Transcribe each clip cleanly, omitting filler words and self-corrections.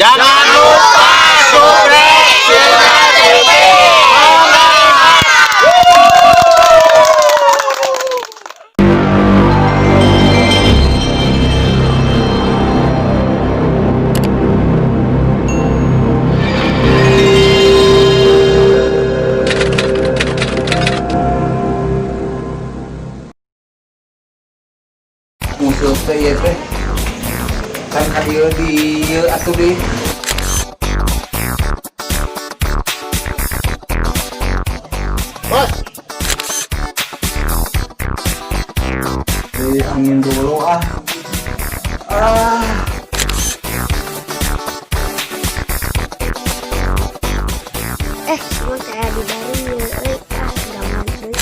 Jangan lupa subscribe Sirna TV. Musuh teh ieu teh kan ka dieu dieu atuh di. Bos, Di angin dulu ah. Ah. Eh, semua kayak di dari euy, ah, gaman euy.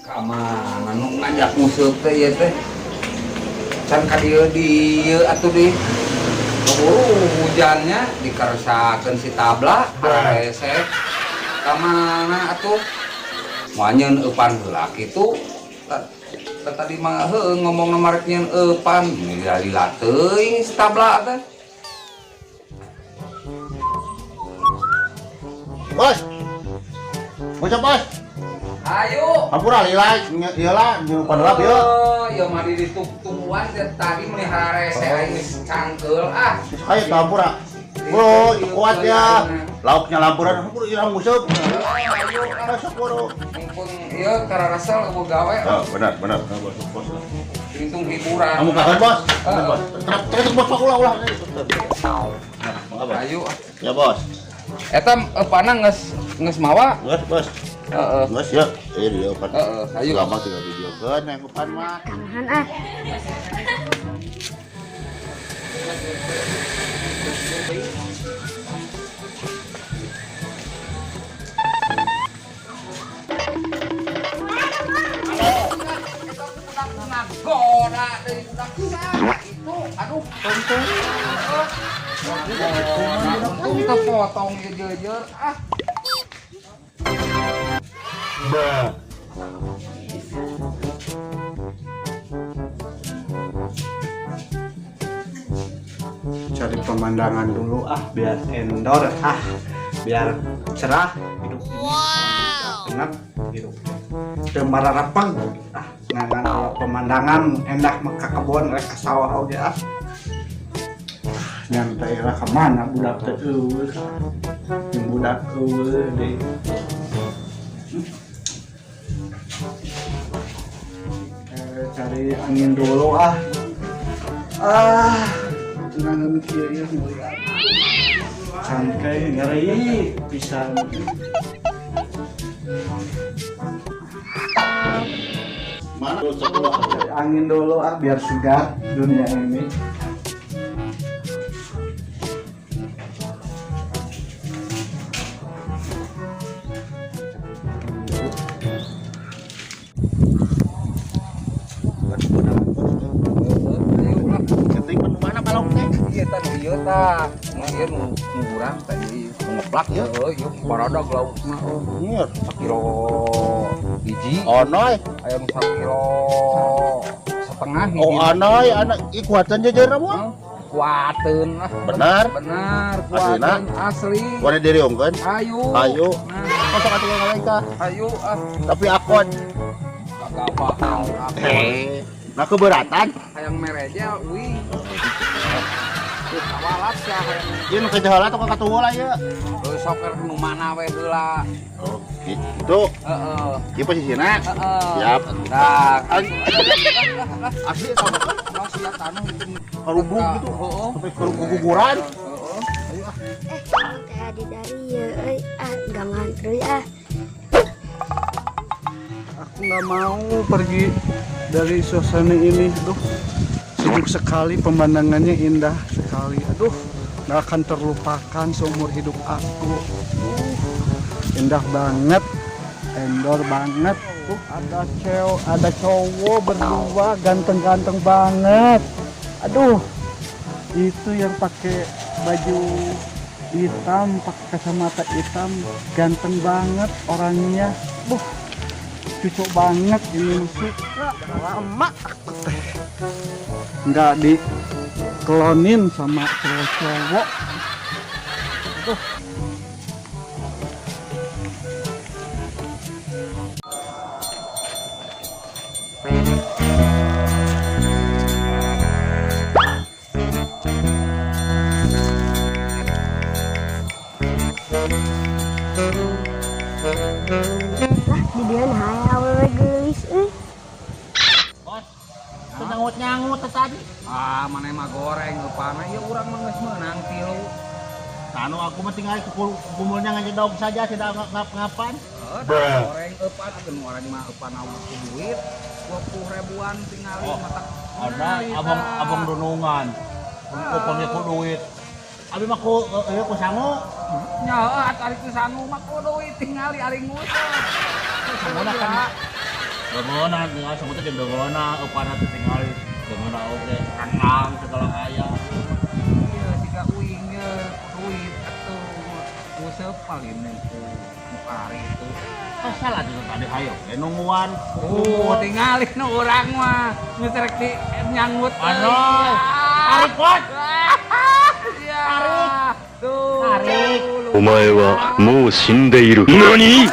Ka mana nu ngajak musuh teh ieu teh? Can ka dieu dieu atuh di. Keburu hujannya dikeresakeun si tabla harese. Ka mana atuh? Moal nyeun eupan heula kitu. Tadi mah heueuh ngomongna marek nyeun eupan, lila-lila teuing si tabla teh. Bos. Bos, bos. Ayo. Hampura lila, ieu lah, nyeupan heula ieu. Oh, ieu mah di ditungguan teh tadi meuni hararese aing geus cangkeul ah. Ayo tah hampura. Bro, kuat ya. Lauknya lampuran, hampura ieu nguseup. Ayo ah. Masuk bro. Mumpung ieu kararasa eueuh gawe. Oh, benar, benar. Bos, bos. Hitung hiburan. Kamu kapan, Bos? Bos. Terus bos ulah ulah. Nah, Ayo ah. Ya, Bos. Eta eupanna geus geus mawa? Geus, Bos. Heeh. Geus ya. Eh, dia eupan. Heeh, ayo. Lama tinggal videokeun yang eupan mah. Kanahan ah. Goda deui budak itu aduh untung. Untung kepotong ieu jeujeur ah. Cari pemandangan dulu ah, biar endor ah, biar cerah hidup ini. Enak hidup teu mararapeng ah, ngangan pemandangan endah mah ka kebon rek ka sawah oge ah. Nyantai lah, kemana budak teh eueuh, jeung budak eueuh deui. Cari angin dulu ah. Ah, tenangan kieu ieu mulia. Cangkeng ngeri pisan. Mana? Cari angin dulu ah, biar segar dunia ini. Penting mana balong teh? Iya tah nu ieu tah. Nu ieu nu nu urang teh ieu nu ngeplak ya heuh ieu baradag laukna heuh. Nyir. Sakilo hiji. Onoy. Aya nu sakilo setengah hiji. Oh, anoy, anak ih kuatan jajaran mah. Kuateun lah. Benar. Benar, Aslina? kuateun asli. Warna diri ongkeun. Ayo. Ayo. Nah, Masuk atuh ka mereka. ayo ah. Tapi akon. Gabah apa? Nah keberatan. Hayang merejel uing. Tuh kawalat sia hayang. Ieu nu kejahala atau katuhu lah ieu. Heuh sok nu mana we heula. Oh, gitu. Heeh. Ieu posisina. Heeh. Siap. Nah, Asli eta mah. oh, sia tanah itu Karubung gitu. Heeh. Sampai keguguran. Heeh. Emang teh di dari ya euy ah gangan deui ah. Aku nggak mau pergi dari suasana ini. Aduh, sejuk sekali pemandangannya, indah sekali. Aduh, nggak akan terlupakan seumur hidup aku. Indah banget, endor banget. Ada cewek, ada cowok berdua, ganteng-ganteng banget. Aduh, itu yang pakai baju hitam, pakai kacamata hitam, ganteng banget orangnya. Buh, cucok banget ini suka lama aku teh nggak diklonin sama cowok-cowok. Aduh. Lah di dieu nah aya awewe geulis euy. Bos, nyangut-nyangut tadi. Ah, mana mah goreng eupana ieu urang mah geus meunang tilu. Kanu aku mah tinggal kumulnya ngajedog saja tidak ngap-ngapan. Heuh, goreng eupan atuh urang mah eupan awak ku duit 20 ribuan tingali Oh, mata. Ada abang abang dunungan. Kupangnya ku duit. Abi mah ku ieu ku sangu. Nya heuh atuh ari ku sangu mah ku duit tingali ari nguseup. Sanguna kan. Dongona tinggal sangu teh jeung dongona eupana teh tingali dongona oge kangkang segala aya. Ieu siga uing ye ku duit atuh nguseup paling ku nu ari itu. Salah itu tadi hayo nungguan. Oh, tingali nu urang mah geus rek di nyangut. Aduh. Tarik, Bos. Tarik. Tuh. Tarik. お前はもう死んでいる。何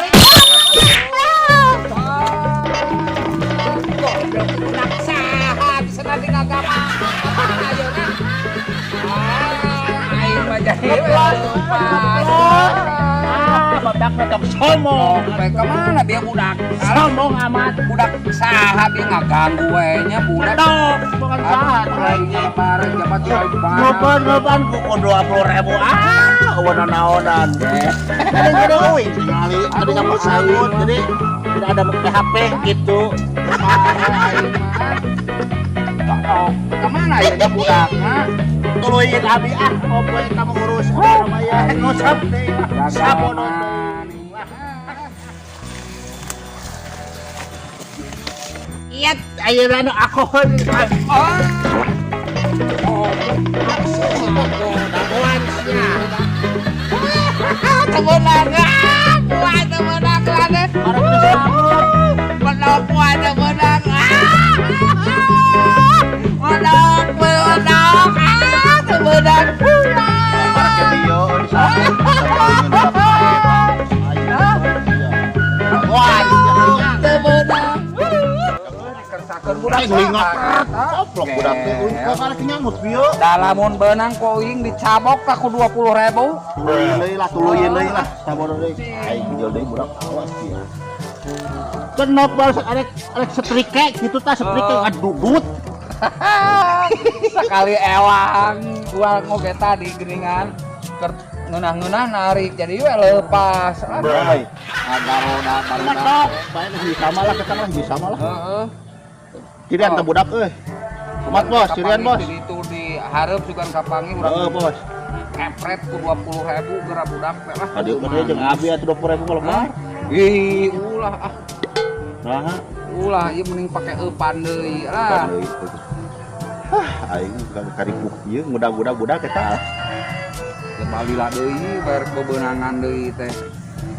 Goblok budak saha bisa nanti ngagama. Ayeuna. Ah, aing mah jadi lepas. Ah, badak tetap sombong. Sampai kemana dia budak? Sombong amat. Budak saha dia ngaganggu we nya budak. Tok, bukan saha. Aing bareng jabat aing bareng. Ngopan-ngopan ku 20.000. Ah, eueuh naonan. Ada jadi euy tingali, ada nyambut sanggut. Jadi tidak ada PHP gitu. Kemana ya dia budakna? Tuluyin abi ah, opo eta mengurus apa namanya? Ngosap deui lah. Sabono deui. Iya, ayeuna nu aku. Oh. Dagoan sia. Temenang, ah, buat temenang, ah. Orang disambut. Menang, buat temenang, ah. Menang, menang, ah, temenang. Para ke bio disambut. Wah, Temenang. Kersakeun budak Aing lingap. Coplok budak teh euy karek nyangut bio. Dalamun beunang ku uing dicabok ka ku 20.000. Tuluyin deui lah, tuluyin deui lah. Sabodo deui. Aing jual deui budak awas dia. Kenapa baru arek arek setrike gitu tah setrike adudut. Sekali ewang gua ngoge tadi geuningan keur ngeunah-ngeunah narik jadi we lepas. Bray. Agaroda barudak. Tok, bae hiji sama lah ketang lah hiji sama lah. Heeh. Cirian teh budak euy. Kumat bos, cirian bos. Di ditu di hareup sugan kapangi urang. Heeh bos. Kepret ku 20.000 geura budak teh lah. Tadi mah jeung abi atuh 20.000 kalau mah. Ih, ulah ah. Nah, Ulah ieu mending pake eupan deui lah. Hah, aing karipuk ieu ngudag-ngudag budak eta. Ya balila deui bayar bebeunangan deui teh.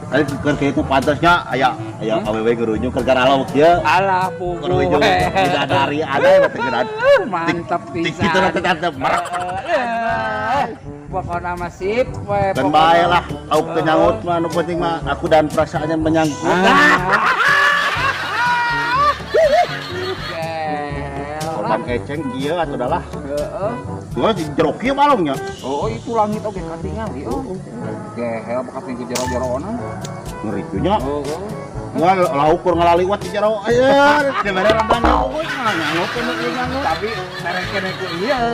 Tadi keur kitu pantasnya aya aya awewe gerunyung keur garalok ieu. Alah pugu. Gerunyung bidadari ada ya teh geura. Mantap pisan. Kitu teh teh merak. Pokokna mah sip we. Dan bae lah, au kenyangut mah nu penting mah aku dan perasaannya menyangkut. Ah. Bang Eceng kieu atuh dah lah. Heeh. Gua di jero kieu balongnya. Oh, itu langit oge katingali oh. Gehel bekas ning jero-jerona. Ngeri nya. Heeh. Gua lauk kur ngalaliwat di jero. Ayo, di mana rendangnya euy ngangut ngangut. Tapi mereken ku ieu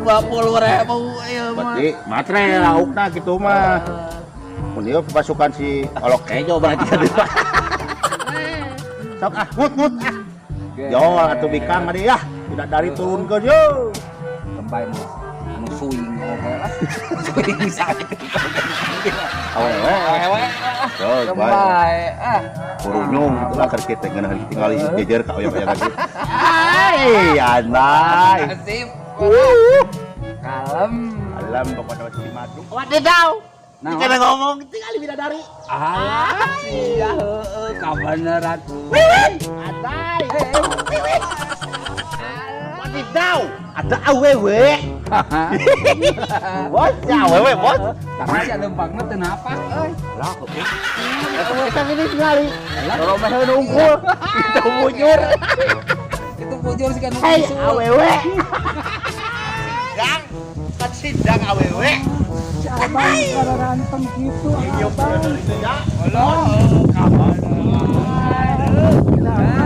20.000 ieu mah. Berarti matre laukna gitu mah. Mun ieu pasukan si Olok Kejo berarti kan. Sok ah, ngut ngut ah. Yo atuh bikang adi ya. Tidak dari turun ke yo. Kembali anu suing oge lah. Suing sakit. Awewe. Awewe. Yo, bae. Kembali ah. Kurunyung gitu lah keur kita ngeunaheun ditinggali jejer ka oyong-oyogan gitu. Ai, andai. Sip. Kalem. Alam pokoknya masih madu. Wadidaw. Nah, Kita ngomong tinggali bidadari. Ah, sia heueuh kabeneran. Andai. Wadidaw, ada awewe. Bos, ya awewe, bos. Tapi sia lempangna teu napak euy. Lah, kita ini tinggali. Kalau mah nungkul, itu bujur. Itu bujur sih kan Hei, awewe. Sidang, kan sidang awewe. Si abang kalau ranteng gitu abang.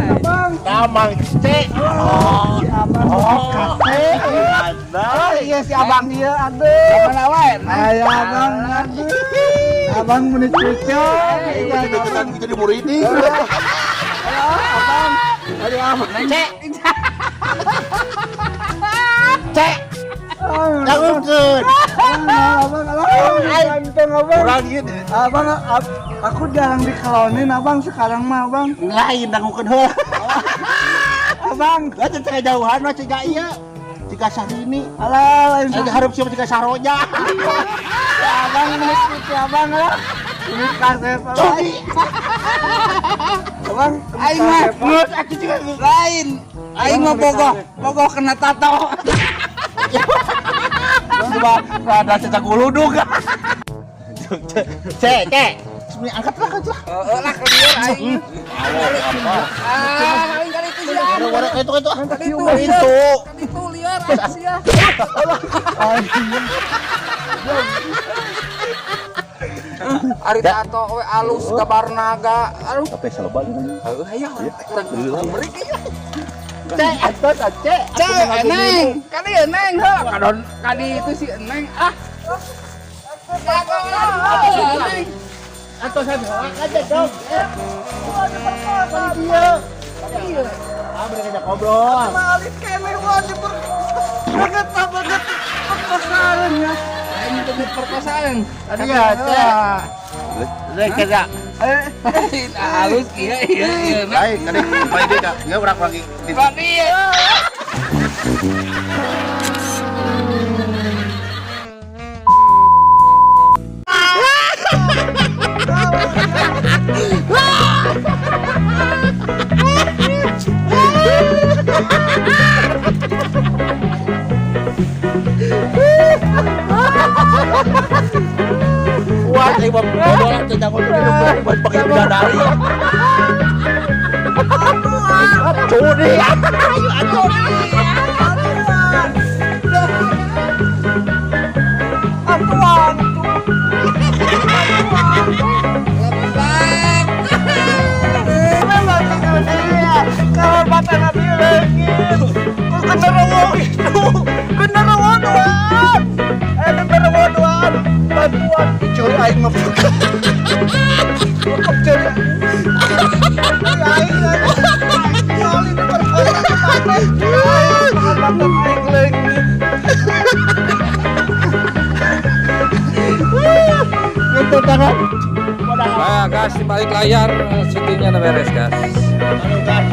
Abang. Tamang C. Oh, Si abang. oh, kasih. Andai. Iya si abang iya aduh. Kamana wae? Ayo abang aduh. Abang meni cucu. Jadi deketan jadi murid nih. Abang. Aduh abang. C. C. Dangukeun. Abang, abang, ganteng abang. Kurang gitu. Abang, aku jarang dikelonin abang sekarang mah abang. Lain dangukeun heula. Abang, Lah teh jauhan mah ciga ieu. Ciga Syahrini. alah lain Aing hareup siapa ciga Saroja. abang meni cucu abang lah. Ini kasep abang. Cudi. Abang, Aing mah Geus atuh ciga lain. Aing mah bogoh, bogoh kena tato. Coba rada cecak guludug. C, C. Sebenarnya angkat lah, angkat lah. Heeh lah kelieur aing. Ah, aing kali itu sia. Itu itu. Kali itu. Itu. Kali itu liar aing sia. Ari tato we alus gambar naga. Aduh. Tapi selebar. Heuh hayo urang beri ieu. C, atos, C. C, eneng. Kali eneng heuh. Kadon kali itu si eneng ah. Eneng. Atos aja dong. Iya. Ah, mereka ngajak ngobrol. Malit kene wah banget banget perkosaan ya. Aing itu perkosaan. Tadi ya, C. Rek kerja. Halus iya iya iya. Baik, tadi kembali deh, Kak. Enggak urang lagi. Berarti Wah, saya mau bola cecak guludug buat pakai bidadari. Cudi. Ayo atuh. Atuan. lebak. Memang kehormatan Nabi lagi. Genderuwo itu, genderuwo duaan. Genderuwo duaan. Bantuan dicuri aing mah. Bokep curi. Aing aing. Ini perkara kemana? Kehormatan aing lagi. Itu tangan. Nah, gas di balik layar syutingnya udah beres, gas. Aduh, gas.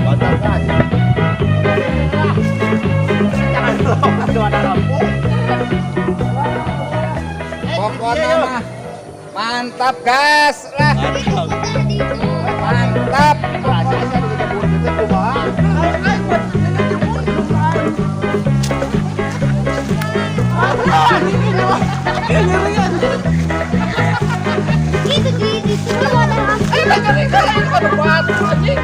Batal, gas. Jangan lupa ada lampu. Pokoknya mah mantap, gas lah. Mantap. Itu di situ ada lampu. Anjing.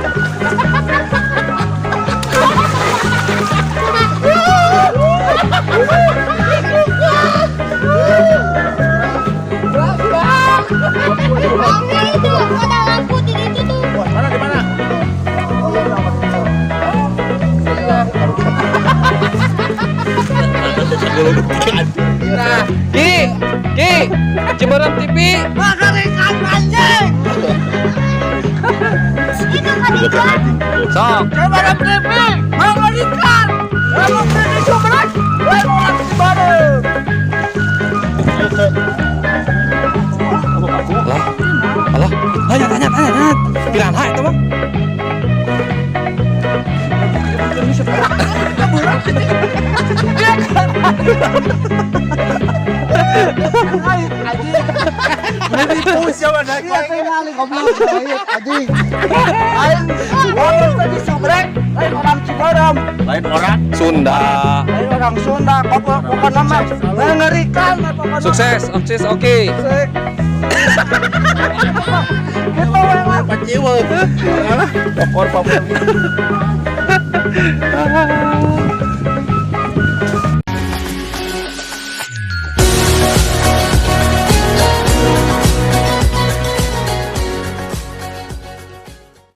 Ciberem TV. Mengerikan, anjing. Sok. Ciberem TV mengerikan. Lalu di Subrek, lalu orang Ciberem. Alah. Alah. Tanya, tanya, tanya, tanya. Piranha itu mah. Nipu siapa dah? Iya, tingali goblok anjing. Lain orang tadi Subrek, lain orang Ciberem, Lain orang Sunda. Lain orang Sunda, pokok pokoknya mah mengerikan pokoknya. Sukses, sukses, oke. Gitu we. Paciwa. Tokor pamun.